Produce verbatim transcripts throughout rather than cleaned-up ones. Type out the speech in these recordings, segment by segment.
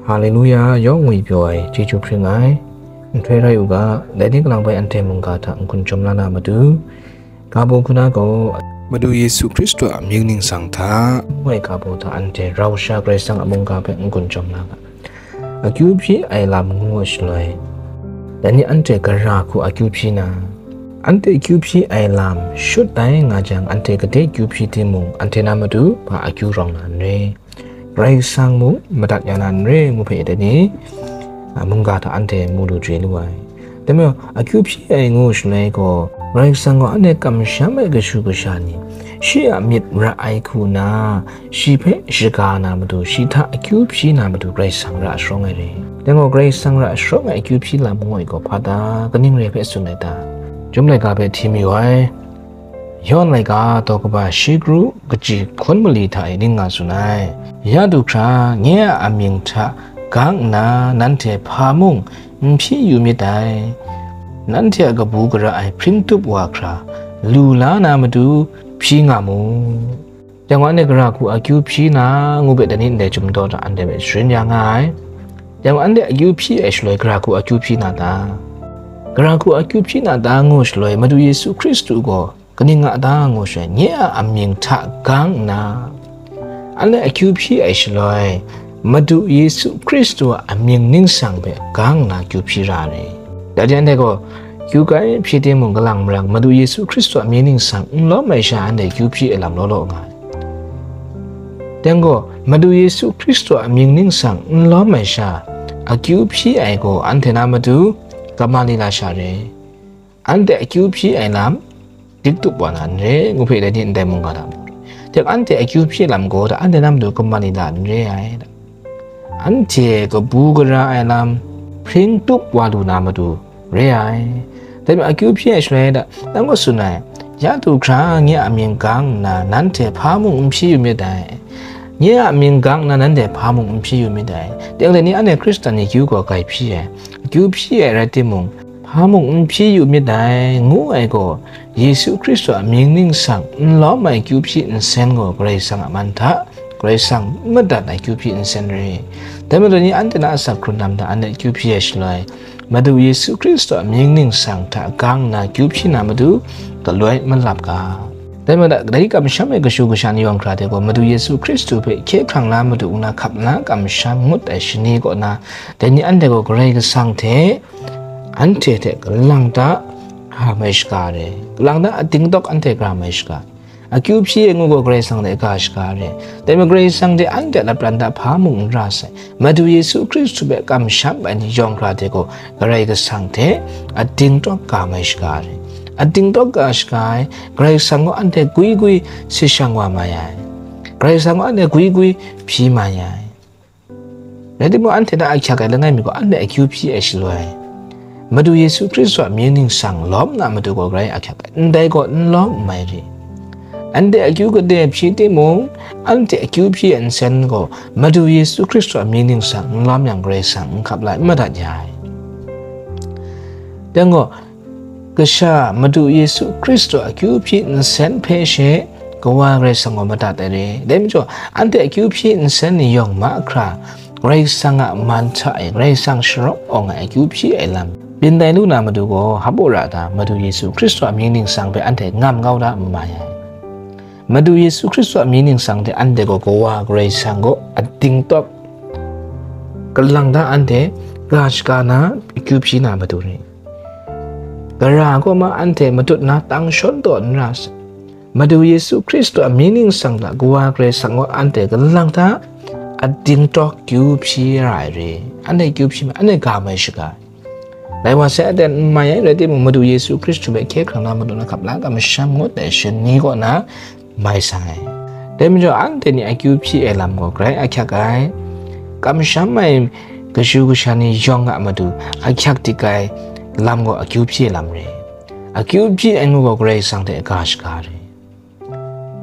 Haleluya, yawng ngwi pyaw ai, chyeju hpring ai, nhtoi rai u ga, dai ni kalang bai anhte mungga hta n-gun jawm la na matu, ga baw hku na gaw, Madu Yesu Hkristu a mying ningsang hta, ngu ai ga baw hta anhte rau sha Karai Kasang a mungga hpe n-gun jawm la ga. Akyu hpyi ai lam ngu ai shaloi, dai ni anhte gara hku akyu hpyi na, anhte akyu hpyi ai lam shut tai nga jang, anhte gade akyu hpyi timung, anhte na matu hpa akyu rawng na n re. Karai Kasang mung madat ya na n re ngu hpe dai ni, a, mungga hta anhte mu lu chye lu ai. Dai majaw, akyu hpyi ai ngu shaloi gaw, Karai Kasang gaw anhte kamsham ai kashu kasha ni, shi a myit ra ai hku na, shi hpe shaga na matu, shi hta akyu hpyi na matu, Karai Kasang ra sharawng ai re. Dai gaw, Karai Kasang ra sharawng ai akyu hpyi lam ngu ai gaw, hpa ta, kaning re hpe tsun ai ta? Chyum laika hpe hti mayu ai. Yawn laika daw kaba shi kru kaji hkun mali hta e ning nga tsun ai. Ya du hkra, nye a amying hta gang nna nanhte hpa mung n hpyi yu myit dai. Nanhte a kabu gara ai hpring tup wa hkra, lu la na matu hpyi nga mu. Dai gaw, anhte gara hku akyu hpyi na, ngu hpe dai ni ndai chyum daw hta anhte hpe sharin ya nga ai. Dai gaw, anhte akyu hpyi ai shaloi, gara hku akyu hpyi na ta? Gara hku akyu hpyi na ta ngu shaloi, Madu Yesu Hkristu gaw kaning nga ta ngu shaloi, nye a amying hta gang nna, anhte akyu hpyi ai shaloi, Madu Yesu Hkristu a amying ningsang hpe gang nna akyu hpyi ra ai. Dai hte anhte gaw, kyu kai hpyi timung, kalang marang Madu Yesu Hkristu a mying ningsang n lawm ai sha, anhte akyu hpyi ai lam law law nga ai. Dai gaw, Madu Yesu Hkristu a mying ningsang n lawm ai sha, akyu hpyi ai gaw, anhte na matu Gamaliel sha re. Anhte akyu hpyi ai lam, dingtup wa na n re, ngu hpe dai ni ndai mungga hta mu. Tek anhte akyu hpyi ai lam gaw, hta anhte na matu Gamaliel n re ai. Anhte kabu gara ai lam, hpring tup wa lu na matu re ai. Dai majaw, akyu hpyi ai shaloi hta, nang gaw tsun ai, ya du hkra, nye a mying gang nna, nanhte hpa mung n hpyi yu myit dai. Nye a mying gang nna, nanhte hpa mung n hpyi yu myit dai. Teng dai ni, anhte Hkristan ni akyu gaw grai hpyi ai. Akyu hpyi ai rai timung, hpa mung n hpyi yu myit dai, ngu ai gaw, Yesu Hkristu a mying ningsang n lawm ai akyu hpyi nsen gaw, Karai Kasang a man hta, Karai Kasang n madat ai akyu hpyi nsen re. Dai majaw ni anhte na asak hkrun lam hta anhte akyu hpyi ai shaloi, Madu Yesu Hkristu a mying ningsang hta gang nna akyu hpyi na matu galoi malap ga. Dai majaw, dai kamsham ai kashu kasha ni yawng hkra hte gaw, Madu Yesu Hkristu hpe hkye hkrang la matu nna hkap nna kamsham ngut ai shani kaw na, dai ni anhte gaw Karai Kasang hte anhte hte kalang ta hkra mai shaga re. Kalang ta ating tawk anhte hkra mai shaga. Akyu hpyi ai ngu gaw Karai Kasang hte ga shaga re. Dai majaw Karai Kasang hte anhte a lapran hta hpa mung n ra sai. Madu Yesu Hkristu hpe kamsham ai ni yawng hkra hte gaw Karai Kasang hte ating tawk ga mai shaga re. Ating tawk ga shaga ai, Karai Kasang gaw anhte gwi gwi si shang wa mai ai. Karai Kasang gaw anhte gwi gwi hpyi mai ai. Rai timung, anhte na ahkyak ai langai mi gaw, anhte akyu hpyi ai shaloi, Madu Yesu Hkristu a mying ningsang lawm na matu gaw grai ahkyak ai, ndai gaw n lawm n mai re. Anhte akyu gade hpyi timung, anhte akyu hpyi ai nsen gaw, Madu Yesu Hkristu a mying ningsang n lawm yang, Karai Kasang n hkap la, n madat ya ai. Dai gaw, kasha Madu Yesu Hkristu a akyu hpyi nsen hpe she Kawa Karai Kasang gaw madat ai re. Dai majaw, anhte akyu hpyi nsen ni yawng mahkra, Karai Kasang a man hta e Karai Kasang sharawng awng ai akyu hpyi ai lam byin tai lu na matu gaw, hap u ra ta, Madu Yesu Hkristu a mying ningsang hpe anhte ngam kau da n mai ai. Madu Yesu Hkristu a mying ningsang hte anhte gaw Kawa Karai Kasang gaw ating tawk, kalang ta anhte ga shaga na akyu hpyi na matu re. Gara gaw ma anhte matut na tang shawn taw n ra sai. Madu Yesu Hkristu a mying ningsang hta Kawa Karai Kasang gaw anhte kalang ta ating tawk akyu hpyi ra ai re. Anhte akyu hpyi ma, anhte ga mai shaga ai. Dai wa sai, anhte n mai ai rai timung, Madu Yesu Hkristu hpe hkye hkrang na matu na hkap la, kamsham ngut ai shani kaw na mai sai. Dai majaw, anhte ni akyu hpyi ai lam gaw grai ahkyak ai. Kamsham ai kashu kasha ni yawng a matu ahkyak dik ai lam gaw akyu hpyi ai lam re. Akyu hpyi ai ngu gaw Karai Kasang hte ga shaga re.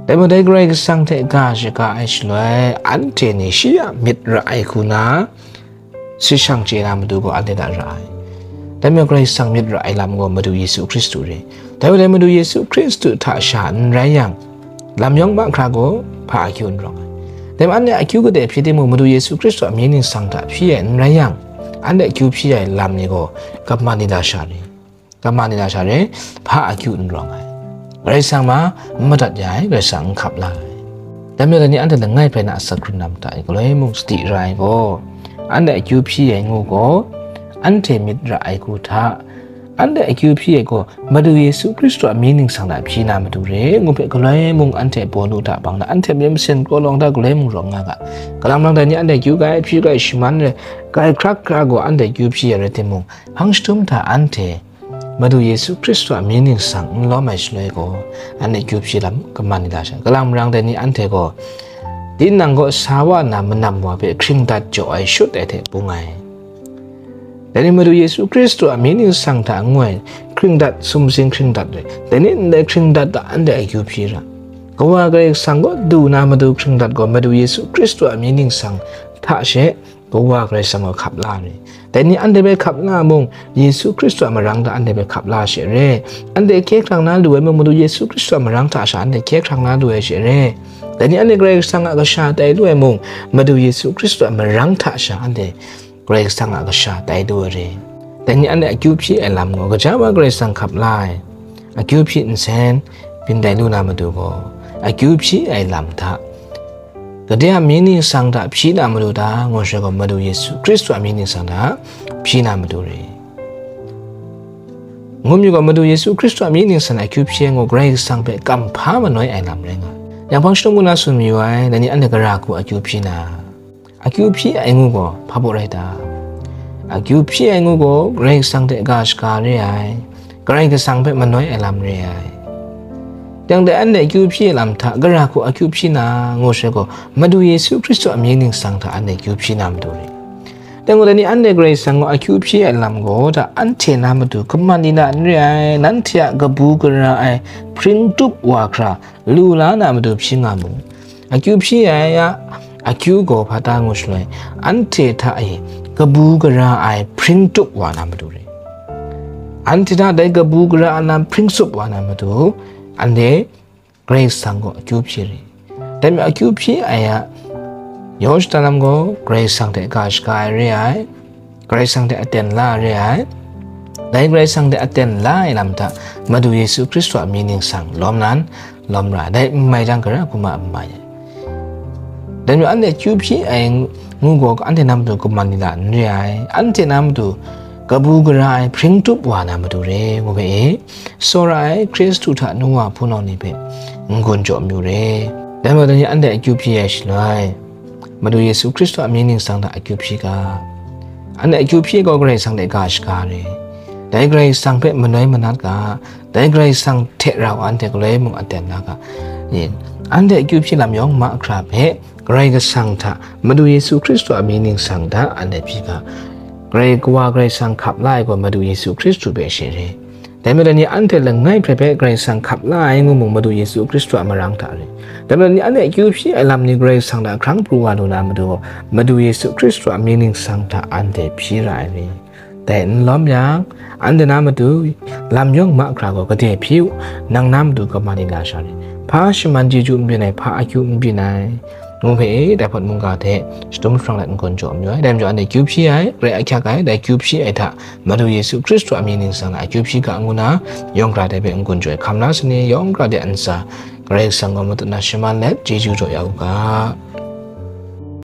Dai majaw, dai Karai Kasang hte ga shaga ai shaloi, anhte ni shi a myit ra ai hku na, si shang chye na matu gaw anhte hta ra ai. Dai majaw, Karai Kasang myit ra ai lam gaw Madu Yesu Hkristu re. Dai majaw, dai Madu Yesu Hkristu hta sha n rai yang, lam yawng mahkra gaw hpa akyu n rawng ai. Dai majaw anhte akyu kadai hpyi timung, Madu Yesu Hkristu a mying ningsang hta hpyi ai n rai yang, anhte akyu hpyi ai lam ni gaw, kaman ni la sha re? Kaman ni la sha re? Hpa akyu n rawng ai. Karai Kasang ma n madat ya ai, Karai Kasang n hkap la ai. Dai majaw dai ni anhte langai hpe na a sakrin lam hta e galoi mung sadi ra ai gaw, anhte akyu hpyi ai ngu gaw, anhte myit ra ai hku hta, anhte akyu hpyi ai gaw, Madu Yesu Hkristu a mying ningsang hta hpyi na matu re, ngu hpe galoi mung anhte Pawlu hta bang na, anhte myit masin kraw lawng hta galoi mung rawng nga ga. Kalang marang dai ni anhte akyu grai hpyi grai shaman re, grai hkrak hkra gaw anhte akyu hpyi ai rai timung, hpang jahtum hta anhte Madu Yesu Hkristu a mying ningsang n lawm ai shaloi gaw, anhte akyu hpyi lam kaman ni la sha. Kalang marang dai ni anhte gaw, tinang kaw sa wa nna manam wa hpe hkringdat jaw ai shut ai hte bung ai. Dai ni Madu Yesu Hkristu a mying ningsang hta ngu ai hkringdat, sumsing hkringdat re. Dai ni ndai hkringdat hta anhte akyu hpyi ra. Kawa Karai Kasang kaw du na matu hkringdat gaw Madu Yesu Hkristu a mying ningsang hta she Kawa Karai Kasang gaw hkap la re. Dai ni anhte hpe hkap nga mung, Yesu Hkristu a marang hta anhte hpe hkap la she re. Anhte hkye hkrang na lu ai mung, Madu Yesu Hkristu a marang hta sha anhte hkye hkrang na lu ai she re. Dai ni anhte Karai Kasang a kasha tai lu ai mung, Madu Yesu Hkristu a marang hta sha anhte Karai Kasang a kasha tai lu ai re. Dai ni anhte akyu hpyi ai lam gaw, kaja wa Karai Kasang hkap la ai, akyu hpyi nsen byin tai lu na matu gaw, akyu hpyi ai lam hta, gade a mying ningsang hta hpyi na matu ta, ngu shaloi gaw, Madu Yesu Hkristu a mying ningsang hta hpyi na matu re. Ngu myit gaw, Madu Yesu Hkristu a mying ningsang hta akyu hpyi ai ngu, Karai Kasang hpe kamhpa manoi ai lam rai nga ai. Yang hpang shadawn ngu na tsun mayu ai, dai ni anhte gara hku akyu hpyi na, akyu hpyi ai ngu gaw, hpa baw rai ta? Akyu hpyi ai ngu gaw, Karai Kasang hte ga shaga re ai, Karai Kasang hpe manoi ai lam re ai. Dang dai anhte akyu hpyi ai lam hta, gara hku akyu hpyi na, ngu shaloi gaw, Madu Yesu Hkristu a mying ningsang hta anhte akyu hpyi na matu re. Dai gaw, dai ni anhte Karai Kasang gaw akyu hpyi ai lam gaw, da anhte na matu kaman ni na n re ai, nanhte a kabu gara ai hpring tup wa hkra lu la na matu hpyi nga mu. Akyu hpyi ai a akyu gaw hpa ta ngu shaloi, anhte hta e kabu gara ai hpring tup wa na matu re. Anhte hta dai kabu gara a lam hpring tsup wa na matu, anhte Karai Kasang gaw akyu hpyi re. Dai majaw akyu hpyi ai a yaw shada lam gaw Karai Kasang hte ga shaga ai re ai, Karai Kasang hte aten la re ai. Dai Karai Kasang hte aten la ai lam hta Madu Yesu Hkristu a mying ningsang lawm nan lawm ra ai. Dai n mai jang, gara hku ma n mai ai. Dai majaw anhte akyu hpyi ai ngu gaw, anhte na matu kaman ni la n re ai. Anhte na matu kabu gara ai hpring tup wa na matu re, ngu hpe e, tsawra ai Hkristu hta nu wa hpunau ni hpe n-gun jaw mayu re. Dai majaw dai ni anhte akyu hpyi ai shaloi, Madu Yesu Hkristu a mying ningsang hta akyu hpyi ga. Anhte akyu hpyi gaw Karai Kasang hte ga shaga re. Dai Karai Kasang hpe manoi manat ga. Dai Karai Kasang hte rau anhte galoi mung aten la ga. Yin, anhte akyu hpyi lam yawng mahkra hpe Karai Kasang hta, Madu Yesu Hkristu a mying ningsang hta anhte hpyi ga. Karai Kawa Karai Kasang hkap la ai gaw Madu Yesu Hkristu hpe she re. Dai majaw dai ni anhte langai hpe hpe Karai Kasang hkap la ai ngu mung, Madu Yesu Hkristu a marang hta re. Dai majaw dai ni anhte akyu hpyi ai lam ni Karai Kasang hta hkrang pru wa lu na matu gaw, Madu Yesu Hkristu a mying ningsang hta anhte hpyi ra ai re. Dai n lawm yang, anhte na matu lam yawng mahkra gaw gade hpyi u, nang na matu kaman ni la sha re. Hpa shaman chyeju n byin ai, hpa akyu n byin ai, ngu hpe e, dai hpawt mungga hte shadum jahprang let n-gun jaw mayu ai. Dai majaw anhte akyu hpyi ai, grai ahkyak ai, dai akyu hpyi ai hta Madu Yesu Hkristu a mying ningsang na akyu hpyi ga ngu na, yawng hkra dai hpe n-gun jaw ai hkam na sani, yawng hkra de a ntsa, Karai Kasang gaw matut na shaman let chyeju jaw ya u ga.